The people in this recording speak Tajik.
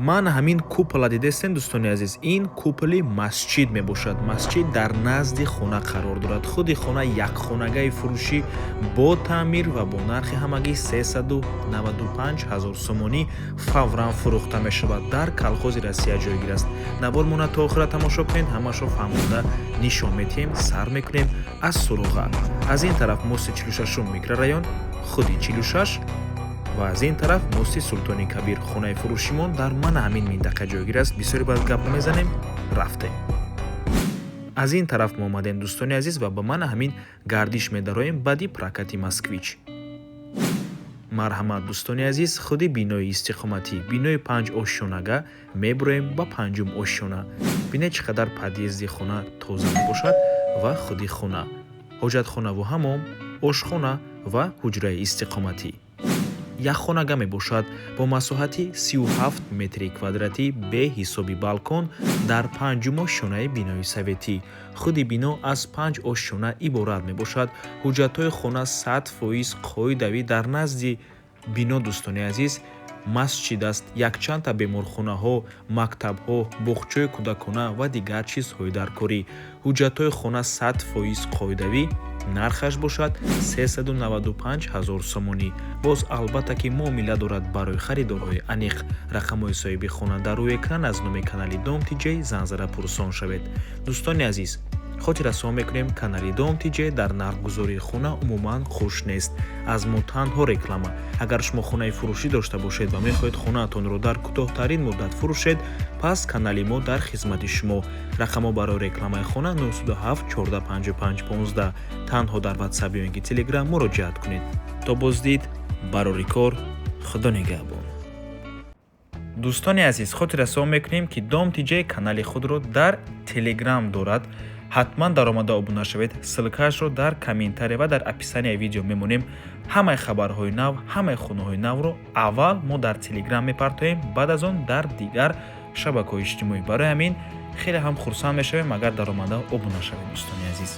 Ман ҳамин купола дидестем, дӯстони азиз, ин куполи масҷид мебошад. Масҷид дар назди хона қарор дорад. Худи хона якхонагаи фурӯшӣ бо таъмир ва бо нархи ҳамагӣ 395 ҳазор сомонӣ фавран фурӯхта мешавад. Дар Колхози Россия ҷойгир аст. Навормона то охира тамошо кунед, ҳамашро фаҳмонда нишон медиҳем. Сар мекунем аз суроға. Аз ин тараф мости 46-ум микрорайон, худи 46, ва аз ин тараф мости Султони Кабир. Хонаи фурӯшимон дар мана ҳамин минтақа ҷойгир аст. Бисёре бояд гап намезанем, рафтем. Аз ин тараф мо омадем, дӯстони азиз, ва ба мана ҳамин гардиш медароем баъди прокати «Москвич». Марҳамат, дӯстони азиз, худи бинои истиқоматӣ, бинои панҷ ошёнага. Мебуроем ба панҷум ошёна. Бинед, чӣ қадар подъезди хона тоза мебошад ва худи хона, ҳоҷатхонаву ҳамом, ошхона ва ҳуҷраи истиқоматӣ. Якхонага мебошад бо масоҳати 37 метри квадратӣ бе ҳисоби балкон дар панҷум ошёнаи бинои советӣ. Худи бино аз панҷ ошёна иборат мебошад. Ҳуҷҷатҳои хона 100% қоидавӣ. Дар назди бино, дӯстони азиз, масҷид аст, якчандта беморхонаҳо, мактабҳо, боғчаи кӯдакона ва дигар чизҳои даркорӣ. Ҳуҷҷатҳои хона 100% қоидавӣ. Нархаш бошад 395 ҳазор сомонӣ. Боз, албатта ки, муомила дорад. Барои харидорҳои аниқ рақамҳои соҳиби хона дар рӯи экран. Аз номи канали Дом Тиҷей занг зада пурсон шавед. Дӯстони азиз, хотиррасон мекунем, канали Дом Тиҷей дар нархгузории хона умуман хуш нест. Аз мо танҳо реклама. Агар шумо хонаи фурӯшӣ дошта бошед ва мехоҳед хонаатонро дар кӯтоҳтарин муддат фурӯшед, пас канали мо дар хизмати шумо. Рақамҳо барои рекламаи хона 907 14 55 15. Танҳо дар Ватсап ё ин ки Телеграм муроҷиат кунед. То боздид, барори кор, Худо нигаҳбон. Дӯстони азиз, хотиррасон мекунем, ки Дом Тиҷей канали худро дар Телеграм дорад. Ҳатман даромада обуна шавед. Ссылкаашро дар комментария ва дар описанияи видео мемонем. Ҳамаи хабарҳои нав, ҳамаи хонаҳои навро аввал мо дар Телеграм мепартоем, баъд аз он дар дигар шабакаҳои иҷтимоӣ. Барои ҳамин хеле ҳам хурсанд мешавем, агар даромада обуна шавед, дӯстони азиз.